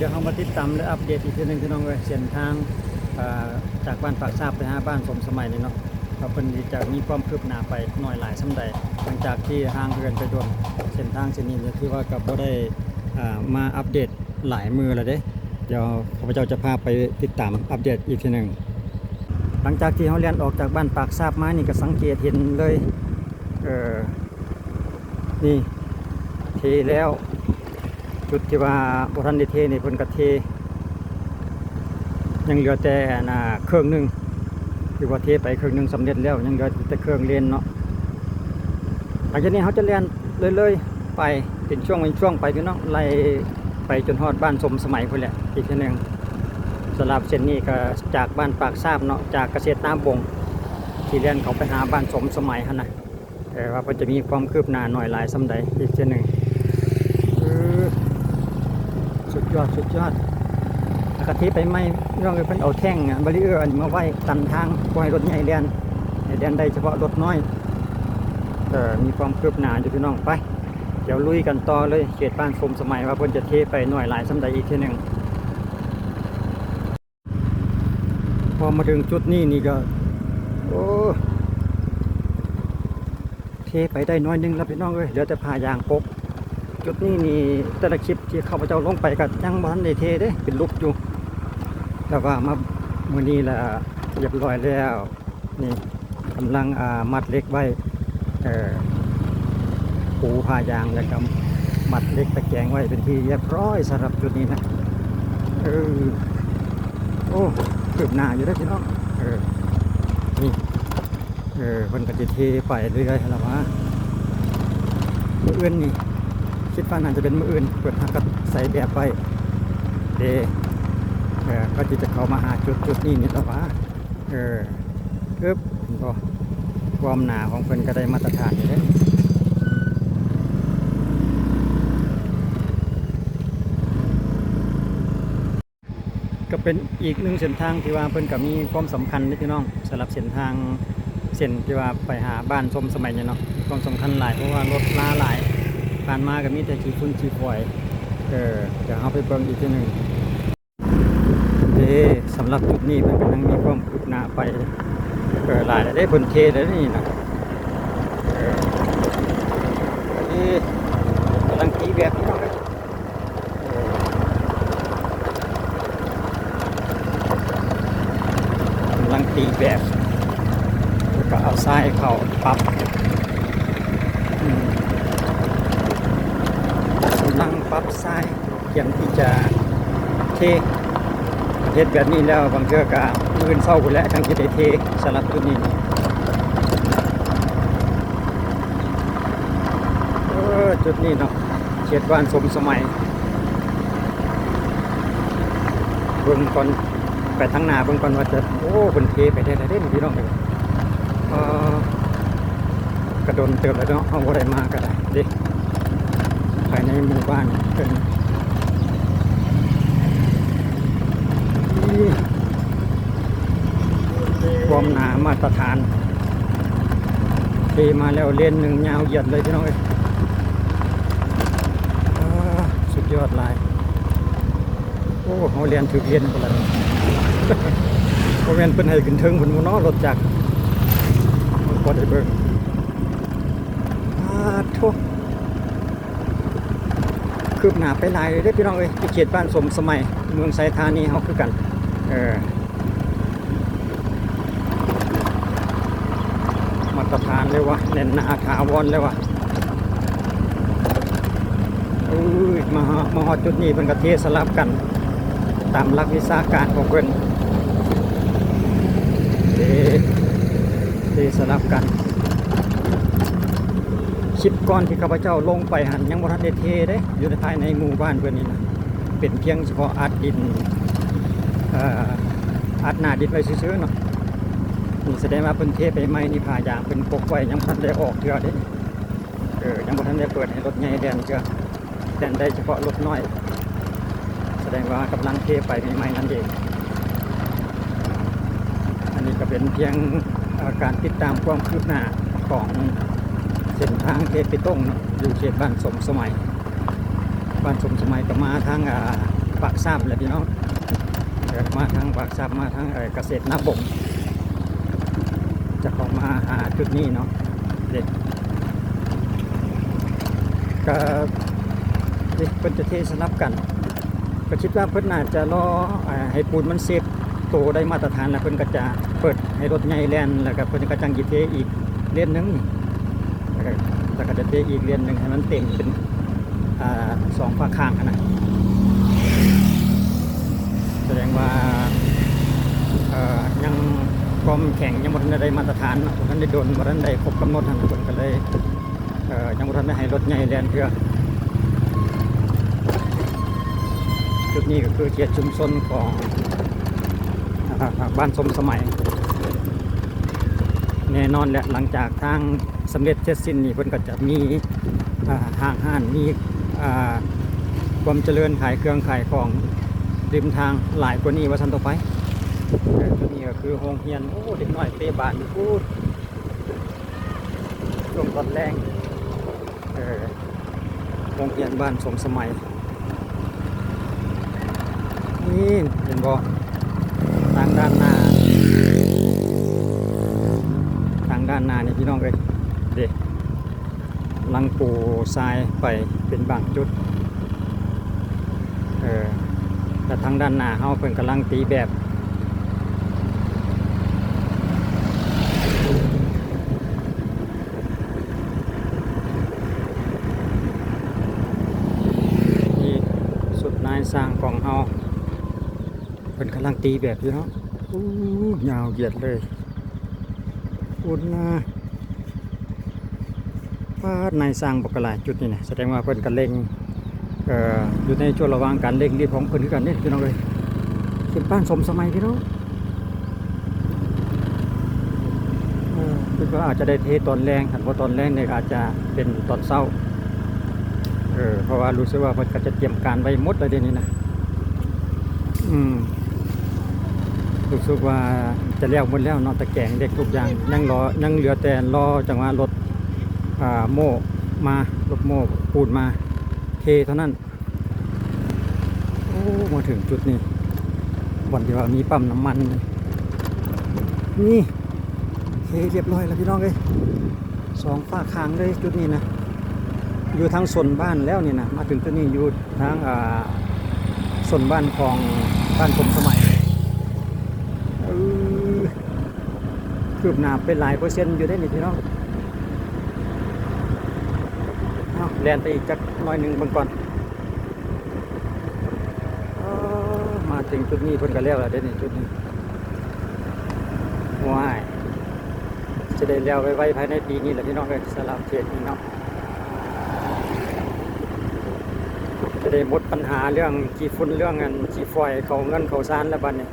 ດຽວເຮົາມາຕິດຕາມ ແລະ ອັບເດດອີກເທື່ອໜຶ່ງ ພີ່ນ້ອງເອີຍ, ເສັ້ນທາງ ເອີ ຈາກບ້ານປາກຊາບໄປຫາບ້ານສົມສະໄໝນີ້ເນາະ ວ່າເພິ່ນຈະມີຄວາມຄືບໜ້າໄປໜ້ອຍຫຼາຍສ່ຳໃດ ຫຼັງຈາກທີ່ຫ່າງເຫີນໄປດົນ. ເສັ້ນທາງເສັ້ນນີ້ຖືວ່າກໍບໍ່ໄດ້ ເອີ ມາອັບເດດຫຼາຍມື້ແລ້ວເດ້. ດຽວຂ້າພະເຈົ້າຈະພາໄປຕິດຕາມອັບເດດອີກເທື່ອໜຶ່ງ. ຫຼັງຈາກທີ່ເຮົາແລ່ນອອກຈາກບ້ານປາກຊາບມານີ້ ກໍສັງເກດເຫັນເລີຍ ເອີ ນີ້ເທແລ້ວ. ຈຸດທີ່ວ່າບໍ່ທັນໄດ້ເທນີ້ເພິ່ນກໍເທ ຍັງເຫຼືອແຕ່ອັນ ອ່າ ເຄິ່ງໜຶ່ງ ຖືວ່າເທໄປເຄິ່ງໜຶ່ງສຳເລັດແລ້ວ ຍັງເຫຼືອແຕ່ເຄິ່ງເລນເນາະ. ຫຼັງຈາກນີ້ເຮົາຈະແລ່ນເລື້ອຍໆໄປເປັນຊ່ວງເປັນຊ່ວງໄປ ພີ່ນ້ອງ, ໄລ່ໄປຈົນຮອດບ້ານສົມສະໄໝພຸ້ນແຫຼະອີກເທື່ອໜຶ່ງ. ສຳລັບເສັ້ນນີ້ກໍຈາກບ້ານປາກຊາບເນາະ, ຈາກກະເສດຕາບົງ ທີ່ແລ່ນເຂົ້າໄປຫາບ້ານສົມສະໄໝຫັ້ນນະ. ເອີ ວ່າເພິ່ນຈະມີຄວາມຄືບໜ້າໜ້ອຍຫຼາຍສ່ຳໃດອີກເທື່ອໜຶ່ງ. ເອີ ສຸດຍອດ ສຸດຍອດ. ແລ້ວກໍທີ່ໄປໃໝ່ ພີ່ນ້ອງເອີຍ, ເພິ່ນເອົາແທ່ງບາຣີເອີອັນນີ້ມາໄວ້ຕັນທາງ ບໍ່ໃຫ້ລົດໃຫຍ່ແລ່ນ, ໃຫ້ແລ່ນໄດ້ສະເພາະລົດນ້ອຍ. ເອີ ມີຄວາມຄືບໜ້າຢູ່ ພີ່ນ້ອງ. ໄປ ດຽວລຸຍກັນຕໍ່ເລີຍ ເຂດບ້ານສົມສະໄໝ ວ່າເພິ່ນຈະເທໄປໜ້ອຍຫຼາຍສ່ຳໃດອີກເທື່ອໜຶ່ງ. ພໍມາເຖິງຈຸດນີ້ນີ້ກໍ ໂອ້ ເທໄປໄດ້ໜ້ອຍໜຶ່ງແລ້ວ ພີ່ນ້ອງເອີຍ, ເຫຼືອແຕ່ຜ້າຢາງປົກ. ຈຸດນີ້ນີ້ ແຕ່ລະຄລິບທີ່ຂ້າພະເຈົ້າລົງໄປກໍຍັງບໍ່ທັນໄດ້ເທເດ້, ເປັນຫຼຸບຢູ່. ແຕ່ວ່າມາມື້ນີ້ລະຮຽບຮ້ອຍແລ້ວ. ນີ້ກຳລັງ ອ່າ ມັດເຫຼັກໄວ້ ເອີ ປູຜ້າຢາງ ແລ້ວກໍມັດເຫຼັກຕະແກງໄວ້ເປັນທີ່ຮຽບຮ້ອຍສຳລັບຈຸດນີ້ນະ. ເອີ ໂອ້ ຄືບໜ້າຢູ່ເດ້ພີ່ນ້ອງ. ເອີ ນີ້ ເອີ ເພິ່ນກໍຊິເທໄປເລື້ອຍໆຫັ້ນລະຫວາ. ມື້ອື່ນນີ້ ຄິດວ່າໜ້າຈະເປັນມື້ອື່ນ ເພິ່ນຫາກໍໃສ່ແບບໄວ້ເດ້ ເອີ ກໍຊິຈະເຂົ້າມາຫາຈຸດ ຈຸດນີ້ນີ້ລະຫວາ. ເອີ ອຶບ ເຫັນບໍ່? ຄວາມໜາຂອງເພິ່ນກໍໄດ້ມາດຕະຖານຢູ່ເດ້. ກໍເປັນອີກໜຶ່ງເສັ້ນທາງທີ່ວ່າເພິ່ນກໍມີຄວາມສຳຄັນເດ້ພີ່ນ້ອງ, ສຳລັບເສັ້ນທາງ ເສັ້ນທີ່ວ່າໄປຫາບ້ານຊົມສະໄໝນີ້ເນາະ ມີຄວາມສຳຄັນຫຼາຍ ເພາະວ່າລົດລາຫຼາຍ, ຜ່ານມາກໍມີແຕ່ຂີ້ຝຸ່ນຂີ້ຝອຍ. ເອີ ດຽວເຮົາໄປເບິ່ງອີກເທື່ອໜຶ່ງ. ເດ້ ສຳລັບຈຸດນີ້ເພິ່ນກຳລັງມີຄວາມຄືບໜ້າໄປ ເອີ ຫຼາຍແລ້ວເດ້ ເພິ່ນເທແລ້ວນີ້ນະ. ເອີ ເອີ ກຳລັງຕີແບບພີ່ນ້ອງເອີຍ ກຳລັງຕີແບບ ແລ້ວກໍເອົາຊາຍເຂົ້າປັບ ອືມ ກຳລັງປັບຊາຍ ກຽມທີ່ຈະເທ. ເຮັດແບບນີ້ແລ້ວ ບາງເທື່ອກະມື້ອື່ນເຊົ້າພຸ້ນແຫຼະ ຈັ່ງຊິໄດ້ເທ. ສຳລັບຈຸດນີ້ ເອີ ຈຸດນີ້ເນາະ ເຂດບ້ານຊົມສະໄໝ. ເບິ່ງກ່ອນ ໄປທາງໜ້າເບິ່ງກ່ອນວ່າຈະ ໂອ້ ເພິ່ນເທໄປໄດ້ແລ້ວເດ້ນີ້ ພີ່ນ້ອງເອີຍ. ເອີ ກະດົນເຕີບແລ້ວເນາະ ເຮົາບໍ່ໄດ້ມາກະໄດ້ເດ້ ພາຍໃນໝູ່ບ້ານເພິ່ນ. ຄວາມໜາມາດຕະຖານ ເທມາແລ້ວເລນໜຶ່ງຍາວຢຽດເລີຍພີ່ນ້ອງເອີຍ. ອາ ສຸດຍອດຫຼາຍ. ໂອ້ ເຮົາແລ່ນຖືກເລນພຸ້ນລະ. ບໍ່ແມ່ນເພິ່ນໃຫ້ຂຶ້ນເທິງພຸ້ນບໍ່ເນາະ ລົດຈັກ. ບໍ່ໄດ້ເບິ່ງ. ປາດໂທ້ ຄືບໜ້າໄປຫຼາຍເດ້ພີ່ນ້ອງເອີຍ ຢູ່ເຂດບ້ານຊົມສະໄໝ ເມືອງໄຊທານີເຮົາຄືກັນ. ເອີ ມາດຕະຖານເລີຍວ່າ ແໜ້ນໜາຖາວອນເລີຍວ່າ. ເອີຍ ມາຮອດ ມາຮອດຈຸດນີ້ເພິ່ນກໍເທສະຫຼັບກັນ ຕາມຫຼັກວິຊາການຂອງເພິ່ນ ເທ ເທສະຫຼັບກັນ. ຄລິບກ່ອນທີ່ຂ້າພະເຈົ້າລົງໄປຫັ້ນ ຍັງບໍ່ທັນໄດ້ເທເດ້ ຢູ່ໃນພາຍໃນໝູ່ບ້ານເພິ່ນນີ້ນະ ເປັນພຽງສະເພາະອັດດິນ ເອີ ອັດໜ້າດິນໄວ້ຊື່ໆເນາະ. ນີ້ສະແດງວ່າເພິ່ນເທໄປໃໝ່ນີ້ ຜ້າຢາງເພິ່ນປົກໄວ້ ຍັງບໍ່ທັນໄດ້ອອກເທື່ອເດ້. ເອີ ຍັງບໍ່ທັນໄດ້ເປີດໃຫ້ລົດໃຫຍ່ແລ່ນເທື່ອ ແລ່ນໄດ້ສະເພາະລົດນ້ອຍ ສະແດງວ່າກຳລັງເທໄປໃໝ່ໆນັ້ນເອງ. ອັນນີ້ກໍເປັນພຽງ ເອີ ການຕິດຕາມຄວາມຄືບໜ້າຂອງເສັ້ນທາງເຂດເປຕົງເນາະ ຢູ່ເຂດບ້ານສົມສະໄໝ. ບ້ານສົມສະໄໝກໍມາທາງ ອາ ປາກຊາບແຫຼະພີ່ນ້ອງ. ເອີ ມາທາງປາກຊາບ ມາທາງ ເອີ ກະເສດນາບົງ ຈະເຂົ້າມາຫາຈຸດນີ້ເນາະ. ເດ້ ກະ ເດ້ ເພິ່ນຈະເທສະຫຼັບກັນ. ກະຄິດວ່າເພິ່ນໜ້າຈະລໍ ອາ ໃຫ້ປູນມັນເຊັດໂຕໄດ້ມາດຕະຖານ ແລ້ວເພິ່ນກະຈະເປີດໃຫ້ລົດໃຫຍ່ແລ່ນ ແລ້ວກະເພິ່ນກະຈັ່ງຊິເທອີກເລນໜຶ່ງ ແລ້ວກະ ແລ້ວກະຈະເທອີກເລນໜຶ່ງໃຫ້ມັນເຕັມເປັນ ອາ ສອງຝາກຂ້າງຫັ້ນນະ. ສະແດງວ່າ ເອີ ຍັງຄວາມແຂງຍັງບໍ່ທັນໄດ້ມາດຕະຖານເນາະ ບໍ່ທັນໄດ້ດົນ ບໍ່ທັນໄດ້ຄົບກຳນົດຫັ້ນນະ ເພິ່ນກະເລີຍ ເອີ ຍັງບໍ່ທັນໄດ້ໃຫ້ລົດໃຫຍ່ແລ່ນເທື່ອ. ຈຸດນີ້ກະຄືເຂດຊຸມຊົນຂອງ ອາ ບ້ານສົມສະໄໝ. ແນ່ນອນແຫຼະ ຫຼັງຈາກທາງສຳເລັດເສັດສິ້ນນີ້ ເພິ່ນກະຈະມີ ອາ ຫ້າງຮ້ານ ມີ ອາ ຄວາມຈະເລີນຂາຍເຄື່ອງຂາຍຂອງລິມທາງຫຼາຍກວ່ານີ້ວ່າຊັ້ນຕໍ່ໄປ. ເອີ ໂຕນີ້ກະຄືໂຮງຮຽນ ໂອ້ ເດັກນ້ອຍເຕະບານຢູ່ພຸ້ນ ຊ່ວງຕອນແລງ. ເອີ ໂຮງຮຽນບ້ານສົມສະໄໝ ນີ້ເຫັນບໍ່ ທາງດ້ານໜ້າ ທາງດ້ານໜ້ານີ້ພີ່ນ້ອງເອີຍ ເດ້ ກຳລັງປູຊາຍໄປເປັນບາງຈຸດ. ເອີ ແລະທາງດ້ານໜ້າເຮົາເພິ່ນກຳລັງຕີແບບ. ນີ້ຊຸດນາຍຊ່າງຂອງເຮົາ ເພິ່ນກຳລັງຕີແບບຢູ່ເນາະ. ໂອ້ ຍາວຢຽດເລີຍ ພຸ້ນນະ. ປາດ ນາຍຊ່າງບັກກະຫຼາຍຈຸດນີ້ນະ ສະແດງວ່າເພິ່ນກະເລັ່ງ ເອີ ຢູ່ໃນຊ່ວງລະຫວ່າງການເລັ່ງລີບຂອງເພິ່ນຄືກັນເດ້ພີ່ນ້ອງເອີຍ. ເປັນບ້ານສົມສະໄໝພີ່ນ້ອງ ເອີ ຄິດວ່າອາດຈະໄດ້ເທຕອນແລງ ຄັນບໍ່ຕອນແລງນີ້ກະອາດຈະເປັນຕອນເຊົ້າ ເອີ ເພາະວ່າຮູ້ສຶກວ່າເພິ່ນກະຈະຕຽມການໄວ້ໝົດແລ້ວເດນີ້ນະ. ອືມ ຮູ້ສຶກວ່າຈະແລ້ວໝົດແລ້ວເນາະ ຕະແກງເຫຼັກທຸກຢ່າງ ຍັງລໍ ຍັງເຫຼືອແຕ່ລໍຈັງຫວະລົດ ອາ ໂມ້ມາ ລົດໂມ້ປູນມາເທເທົ່ານັ້ນ. ໂອ້ ມາເຖິງຈຸດນີ້ ບ່ອນທີ່ວ່າມີປ້ຳນ້ຳມັນນີ້ ນີ້ ເທຮຽບຮ້ອຍແລ້ວພີ່ນ້ອງເອີຍ ສອງຝາກຂ້າງເລີຍຈຸດນີ້ນະ ຢູ່ທາງໂຊນບ້ານແລ້ວນີ້ນະ. ມາເຖິງຈຸດນີ້ຢູ່ທາງ ອາ ໂຊນບ້ານຂອງບ້ານສົມສະໄໝ ເອີ ຄືບໜ້າໄປຫຼາຍເປີເຊັນຢູ່ເດ້ນີ້ພີ່ນ້ອງ. ເອົາ ແລ່ນໄປອີກຈັກໜ້ອຍໜຶ່ງເບິ່ງກ່ອນ. ເອີ ມາເຖິງຈຸດນີ້ເພິ່ນກະແລ້ວແລ້ວເດ້ນີ້ ຈຸດນີ້ ໂອ້ຍ ຈະໄດ້ແລ້ວໄວໆພາຍໃນປີນີ້ແຫຼະພີ່ນ້ອງເອີຍ ສຳລັບເຂດນີ້ເນາະ. ຈະໄດ້ໝົດບັນຫາເລື່ອງຂີ້ຝຸ່ນ ເລື່ອງອັນຂີ້ຝອຍເຂົ້າເຮືອນເຂົ້າຊານແລ້ວບາດນີ້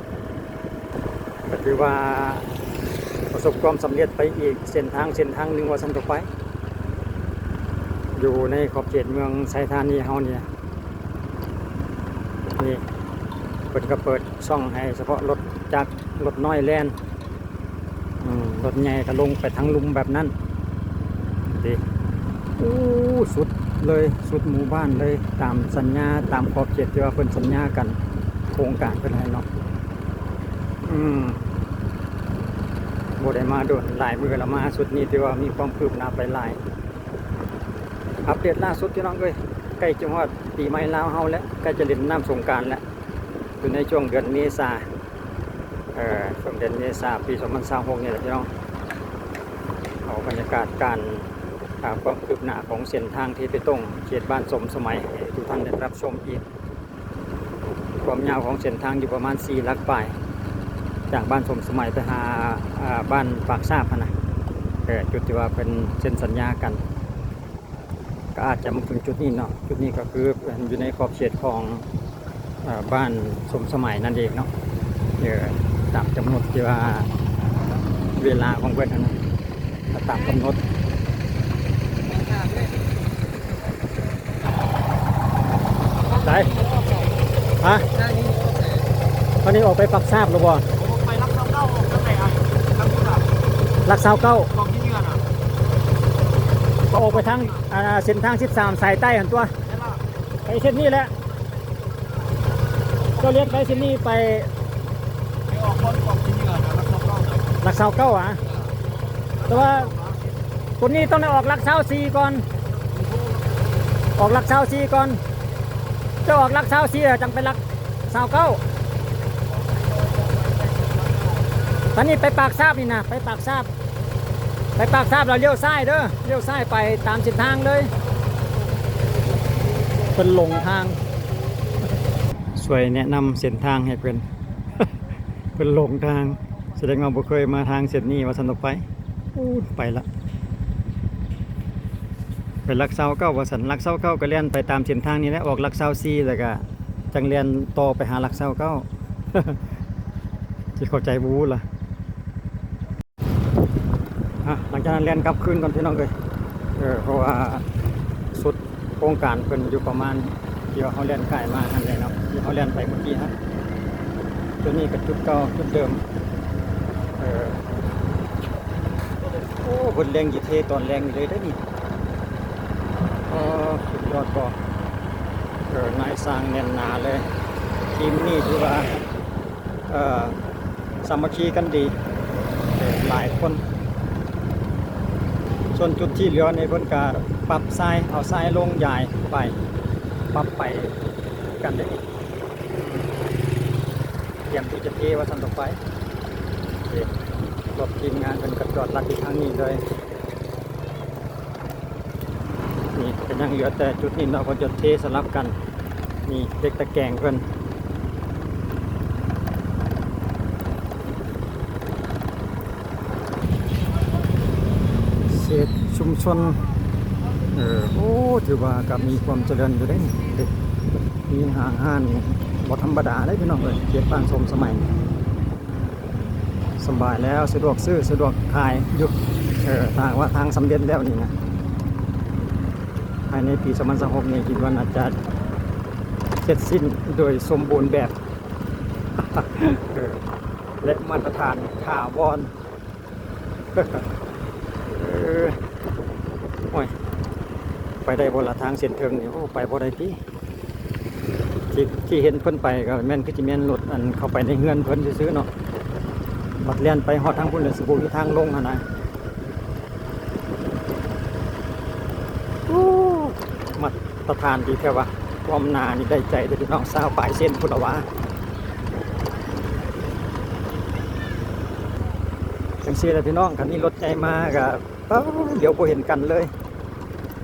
ກະຖືວ່າປະສົບຄວາມສຳເລັດໄປອີກເສັ້ນທາງ ເສັ້ນທາງໜຶ່ງວ່າຊັ້ນຕໍ່ໄປ ຢູ່ໃນຂອບເຂດເມືອງໄຊທານີເຮົານີ້. ນີ້ ເພິ່ນກະເປີດຊ່ອງໃຫ້ສະເພາະລົດຈັກ ລົດນ້ອຍແລ່ນ ອືມ ລົດໃຫຍ່ກະລົງໄປທາງລຸ່ມແບບນັ້ນເດ້. ໂອ້ ສຸດເລີຍ ສຸດໝູ່ບ້ານເລີຍ ຕາມສັນຍາ ຕາມຂອບເຂດທີ່ວ່າເພິ່ນສັນຍາກັນ ໂຄງການເພິ່ນໃຫ້ເນາະ. ອືມ ບໍ່ໄດ້ມາດົນ ຫຼາຍມື້ລະ ມາຊຸດນີ້ຖືວ່າມີຄວາມຄືບໜ້າໄປຫຼາຍ. ອັບເດດລ່າສຸດພີ່ນ້ອງເອີຍ ໃກ້ຈະຮອດປີໃໝ່ລາວເຮົາແລ້ວ ໃກ້ຈະຫຼິ້ນນ້ຳສົງການແລ້ວ ຢູ່ໃນຊ່ວງເດືອນເມສາ ເອີ ຊ່ວງເດືອນເມສາປີສອງພັນຊາວຫົກນີ້ແຫຼະພີ່ນ້ອງ. ເອົາບັນຍາກາດການ ອາ ຄວາມຄືບໜ້າຂອງເສັ້ນທາງທີ່ໄປຕົງເຂດບ້ານສົມສະໄໝ ໃຫ້ທຸກທ່ານໄດ້ຮັບຊົມອີກ. ຄວາມຍາວຂອງເສັ້ນທາງຢູ່ປະມານສີ່ຫຼັກປາຍ ຈາກບ້ານສົມສະໄໝໄປຫາ ອາ ບ້ານປາກຊາບຫັ້ນນະ ເອີ ຈຸດທີ່ວ່າເພິ່ນເຊັນສັນຍາກັນ ກະອາດຈະມາເຖິງຈຸດນີ້ເນາະ. ຈຸດນີ້ກະຄືຢູ່ໃນຂອບເຂດຂອງ ເອີ ບ້ານສົມສະໄໝນັ້ນເອງເນາະ ເອີ ຕາມກຳນົດທີ່ວ່າເວລາຂອງເພິ່ນຫັ້ນນະ ກະຕາມກຳນົດ. ໃສ ຮະ ອັນນີ້ອອກໄປປາກຊາບແລ້ວບໍ່? ໄປຫຼັກຊາວເກົ້າ ອອກທາງໃດອະ? ຫຼັກຊາວເກົ້າ ກອງຂີ້ເຫຍື້ອນະ ກະອອກໄປທາງ ອາ ເສັ້ນທາງສິບສາມສາຍໃຕ້ຫັ້ນຕົວະ ໄປເສັ້ນນີ້ແຫຼະ. ເຈົ້າລ້ຽນໄປເສັ້ນນີ້ໄປ ໄປອອກບ່ອນອອກທີ່ເໜືອນະ ຫຼັກຊາວເກົ້ານະ ຫຼັກຊາວເກົ້າຫວາ? ແຕ່ວ່າຕົວນີ້ຕ້ອງໄດ້ອອກຫຼັກຊາວສີ່ກ່ອນ ອອກຫຼັກຊາວສີ່ກ່ອນ ເຈົ້າອອກຫຼັກຊາວສີ່ແລ້ວຈັ່ງໄປຫຼັກຊາວເກົ້າ. ຕອນນີ້ໄປປາກຊາບນີ້ນະ ໄປປາກຊາບ ໄປປາກຊາບແລ້ວລ້ຽວຊ້າຍເດີ ລ້ຽວຊ້າຍໄປຕາມເສັ້ນທາງເລີຍ. ເພິ່ນຫຼົງທາງ ຊ່ວຍແນະນຳເສັ້ນທາງໃຫ້ເພິ່ນ ເພິ່ນຫຼົງທາງ ສະແດງວ່າບໍ່ເຄີຍມາທາງເສັ້ນນີ້ວ່າຊັ້ນເຖາະ. ໄປ ອູ້ນ ໄປລະ ໄປຫຼັກຊາວເກົ້າວ່າຊັ້ນ. ຫຼັກຊາວເກົ້າກໍແລ່ນໄປຕາມເສັ້ນທາງນີ້ແຫຼະ ອອກຫຼັກຊາວສີ່ແລ້ວກໍຈັ່ງແລ່ນຕໍ່ໄປຫາຫຼັກຊາວເກົ້າ ຊິເຂົ້າໃຈບໍ່ລະ? ອ່ະ ຫຼັງຈາກນັ້ນແລ່ນກັບຄືນກ່ອນພີ່ນ້ອງເອີຍ ເອີ ເພາະວ່າສຸດໂຄງການເພິ່ນຢູ່ປະມານທີ່ວ່າເຮົາແລ່ນກາຍມາຫັ້ນແຫຼະເນາະ ທີ່ເຮົາແລ່ນໄປເມື່ອກີ້ຫັ້ນ. ຕົວນີ້ກໍຈຸດເກົ່າຈຸດເດີມ ເອີ ໂອ້ ເພິ່ນແລ່ນຊິເທຕອນແລງນີ້ເລີຍເດ້ນີ້. ອໍ ສຸດຍອດບໍ່ ເອີ ນາຍຊ່າງແໜ້ນໜາເລີຍ ທີມນີ້ຖືວ່າ ເອີ ສາມັກຄີກັນດີ ເອີ ຫຼາຍຄົນ. ສ່ວນຈຸດທີ່ເຫຼືອນີ້ເພິ່ນກະປັບຊາຍ ເອົາຊາຍລົງຢາຍເຂົ້າໄປ ປັບໄປກັນເດ້ ຕຽມທີ່ຈະເທວ່າຊັ້ນເຖາະໄປ. ເອີ ລົດທີມງານເພິ່ນກໍຈອດລັດຢູ່ທາງນີ້ເລີຍ. ນີ້ກໍຍັງເຫຼືອແຕ່ຈຸດນີ້ເນາະ ເພິ່ນຈະເທສະຫຼັບກັນ. ນີ້ເດັກຕະແກງເພິ່ນ ເຂດຊຸມຊົນ ເອີ ໂອ້ ຖືວ່າກໍມີຄວາມຈະເລີນຢູ່ເດ້ ມີຫ້າງຮ້ານບໍ່ທຳມະດາເດ້ພີ່ນ້ອງເອີຍ ເຂດບ້ານສົມສະໄໝ. ສະບາຍແລ້ວ ສະດວກຊື້ສະດວກຂາຍຢູ່ ເອີ ຖ້າຫາກວ່າທາງສຳເລັດແລ້ວນີ້ນະ ພາຍໃນປີສອງພັນຊາວຫົກນີ້ ຄິດວ່າໜ້າຈະເສັດສິ້ນໂດຍສົມບູນແບບ ເອີ ແລະ ມາດຕະຖານຖາວອນ ເອີ ໂອ້ຍ ໄປໄດ້ບໍ່ລະ ທາງເສັ້ນເທິງນີ້? ໂອ້ ໄປບໍ່ໄດ້ຕິ. ທີ່ ທີ່ເຫັນເພິ່ນໄປກໍແມ່ນ ຄືຊິແມ່ນລົດອັນເຂົ້າໄປໃນເຮືອນເພິ່ນຊື່ໆເນາະ ບັດແລ່ນໄປຮອດທາງພຸ້ນແລ້ວຊິບໍ່ມີທາງລົງຫັ້ນນະ. ໂອ້ ມາດຕະຖານດີແທ້ວ່າ ຄວາມໜານີ້ໄດ້ໃຈເດີ້ພີ່ນ້ອງ ຊາວປາຍເຊັນພຸ້ນລະຫວາ. ຈັ່ງຊີ້ລະພີ່ນ້ອງ ຄັນມີລົດໃຫຍ່ມາກໍ ປ້າດ ດຽວບໍ່ເຫັນກັນເລີຍ.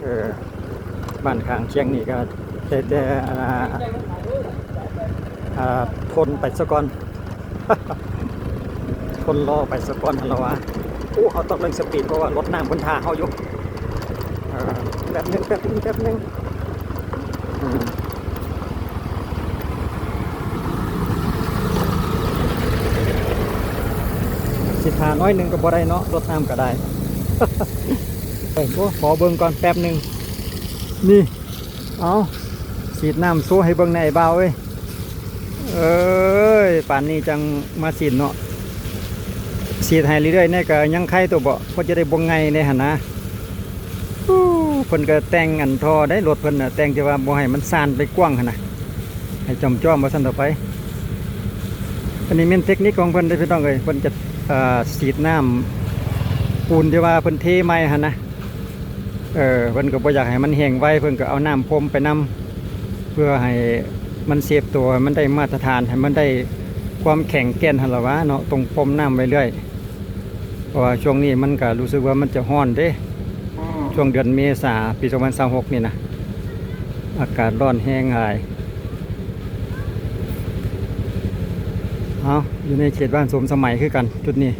ເອີ ບ້ານຂ້າງຄຽງນີ້ກໍໄດ້ແຕ່ ອ່າ ອ່າ ທົນໄປສາກ່ອນ ທົນລໍໄປສາກ່ອນຫັ້ນລະຫວາ. ໂອ້ ເຮົາຕ້ອງເລັ່ງສະປີດ ເພາະວ່າລົດນ້ຳເພິ່ນຖ້າເຮົາຢູ່. ເອີ ແປັບໜຶ່ງ ແປັບໜຶ່ງ ແປັບໜຶ່ງ. ອືມ ຊິຖ້າໜ້ອຍໜຶ່ງກໍບໍ່ໄດ້ເນາະ ລົດນ້ຳກໍໄດ້. ເອີ ໂອ້ ຂໍເບິ່ງກ່ອນແປັບໜຶ່ງ. ນີ້ ເອົາ ສີດນ້ຳໂຊໃຫ້ເບິ່ງແດ່ອ້າຍບ່າວເອີຍ. ເອີຍ ປານນີ້ຈັ່ງມາສີດເນາະ ສີດໃຫ້ເລື້ອຍໆແນ່ ກໍຍັງໄຄຕົວະເບາະ ພໍຈະໄດ້ບໍ່ໄງ່ແນ່ຫັ້ນນະ. ໂອ້ ເພິ່ນກໍແຕ່ງອັນທໍ່ໄດ້ ລົດເພິ່ນນະ ແຕ່ງທີ່ວ່າບໍ່ໃຫ້ມັນຊານໄປກວ້າງຫັ້ນນະ ໃຫ້ຈ້ອມໆວ່າຊັ້ນເຖາະໄປ. ອັນນີ້ແມ່ນເຕັກນິກຂອງເພິ່ນເດ້ພີ່ນ້ອງເອີຍ ເພິ່ນຈະ ເອີ ສີດນ້ຳປູນທີ່ວ່າເພິ່ນເທໃໝ່ຫັ້ນນະ. ເອີ ເພິ່ນກໍບໍ່ຢາກໃຫ້ມັນແຫ້ງໄວ ເພິ່ນກໍເອົານ້ຳພົ່ມໄປນຳ ເພື່ອໃຫ້ມັນເຊບໂຕ ໃຫ້ມັນໄດ້ມາດຕະຖານ ໃຫ້ມັນໄດ້ຄວາມແຂງແກ່ນຫັ້ນລະຫວາເນາະ ຕ້ອງພົ່ມນ້ຳໄວ້ເລື້ອຍ. ເພາະວ່າຊ່ວງນີ້ມັນກະຮູ້ສຶກວ່າມັນຈະຮ້ອນເດ້ ຊ່ວງເດືອນເມສາປີສອງພັນຊາວຫົກນີ້ນະ ອາກາດຮ້ອນແຮງຫຼາຍ. ເອົາ ຢູ່ໃນເຂດບ້ານສົມສະໄໝຄືກັນຈຸດນີ້.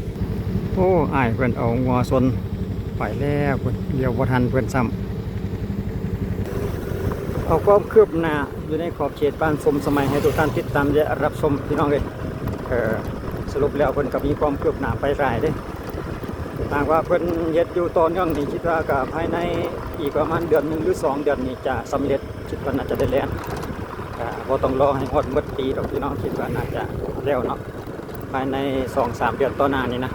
ໂອ້ ອ້າຍເພິ່ນເອົາງົວຊົນໄປແລ້ວ ເພິ່ນຫຼຽວບໍ່ທັນເພິ່ນຊ້ຳ. ເອົາຄວາມຄືບໜ້າ ຢູ່ໃນຂອບເຂດບ້ານສົມສະໄໝໃຫ້ທຸກທ່ານຕິດຕາມ ແລະ ຮັບຊົມ ພີ່ນ້ອງເອີຍ. ເອີ ສະຫຼຸບແລ້ວເພິ່ນກໍມີຄວາມຄືບໜ້າໄປຫຼາຍເດ້. ຫາກວ່າເພິ່ນເຮັດຢູ່ຕໍ່ເນື່ອງນີ້ ຄິດວ່າກໍພາຍໃນອີກປະມານເດືອນໜຶ່ງ ຫຼື ສອງເດືອນນີ້ຈະສຳເລັດ ຄິດວ່າໜ້າຈະໄດ້ແລ່ນ. ກໍບໍ່ຕ້ອງລໍໃຫ້ຮອດໝົດປີດອກພີ່ນ້ອງ ຄິດວ່າໜ້າຈະແລ້ວເນາະ ພາຍໃນສອງສາມເດືອນຕໍ່ໜ້ານີ້ນະ.